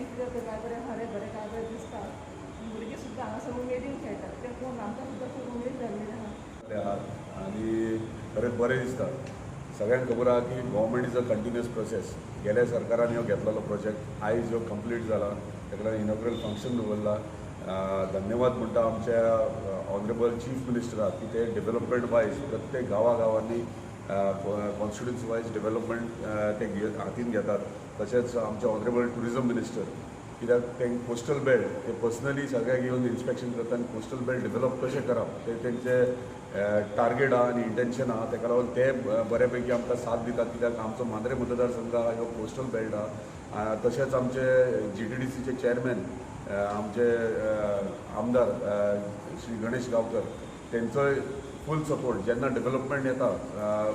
कितें काय बरें हरे बरें काय बरें दिसता. भुरगीं सुद्दां हांगासर उमेदीन खेळटात. तें पळोवन आमकां सुद्दां खूब उमेद जाल्ली आहा. आहात आनी खरेंच बरें दिसता. सगळ्यांक खबर आहा की government is a continuous process. गेल्या सरकारान ह्यो घेतलेलो प्रोजेक्ट आयज ह्यो कंप्लीट जाला. ताका लागून इनॉग्रल फंक्शन दवरला. धन्यवाद म्हणटा आमच्या ऑनरेबल चीफ मिनिस्टराक की ते डेव्हलपमेंट वायज प्रत्येक गांवा गांवांनी, कॉन्स्टिट्युन्सी वायज डेव्हलपमेंट ते हातीन घेतात. तशेंच आमचे ऑनरेबल ट्युरिजम मिनिस्टर, कित्याक ते कोस्टल बेल्ट ते पर्सनली सगळ्याक येवन इन्स्पेक्शन करता आनी कोस्टल बेल्ट डेव्हलप कशें करप ते तेंचे टार्गेट आहा आनी इंटेन्शन आहा. ताका लागून ते बऱ्या पैकी आमकां साथ दितात, कित्याक आमचो मांद्रे मतदारसंघ आहा ह्यो कोस्टल बेल्ट आहा. तशेंच आमचे जीटीडीसीचे चेअरमॅन, आमचे आमदार श्री गणेश गांवकर, तेंचोय फूल सपोर्ट. जेन्ना डेव्हलपमेंट येता,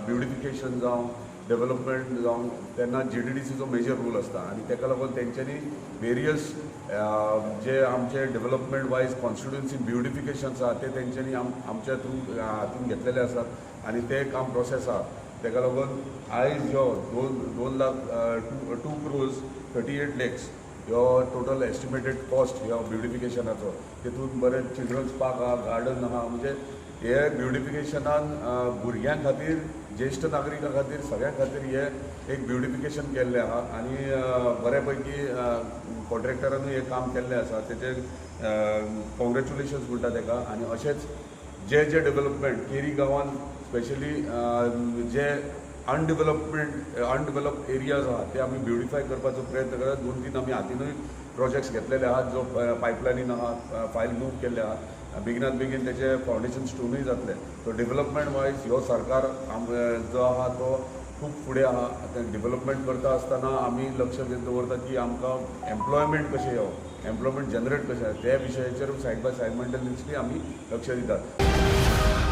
ब्युटिफिकेशन जावं, डेव्हलपमेंट जावं, तेन्ना जीटीडीसीचो मेजर रोल आसता आनी ताका लागून तेंच्यांनी वेरियस जे आमचे डेव्हलपमेंट वायज कॉन्स्टिट्युन्सी ब्युटिफिकेशन्स आहा, ते तेंच्यांनी आमच्या थ्रू हातून घेतलेले आसात आनी ते काम प्रोसेस आहा. ताका लागून आयज ह्यो दोन 2 लाख, 2 crores 38 lakhs ह्यो टोटल एस्टिमेटेड कॉस्ट ह्या ब्युटिफिकेशनाचो. तितून बरें चिल्ड्रन्स पार्क आहा, गार्डन आहा. म्हणजे हे ब्युटिफिकेशनान भुरग्यां खातीर, ज्येश्ठ नागरिकां खातीर, सगळ्यां खातीर हे एक ब्युटिफिकेशन केल्लें आहा आनी बऱ्या पैकी कॉन्ट्रॅक्टरानूय हें काम केल्लें आसा. तेचेर कॉंग्रेच्युलेशन्स म्हणटा तेका. आनी अशेंच जे जे डेव्हलपमेंट केरी गांवान, स्पेशली जे अनडेव्हलप एरियाज आहा, ते आमी ब्युटिफाय करपाचो प्रयत्न करतात. दोन तीन आमी हातीनूय प्रोजेक्ट्स घेतलेले आहात, जो पायपलायनीन आहा, फायल मूव केल्ले आहा. बेगिनात बेगीन तेचे फावंडेशन स्टोनूय जातले. सो डेव्हलपमेंट वायज ह्यो सरकार जो आहा तो खूब फुडें आहा. आतां डेव्हलपमेंट करता आसतना आमी लक्ष दवरता की आमकां एम्प्लॉयमेंट कशें येवप, एम्प्लॉयमेंट जनरेट कशें जावप, त्या विशयाचेर सायड बाय सायमल्टेनियसली आमी लक्ष दितात.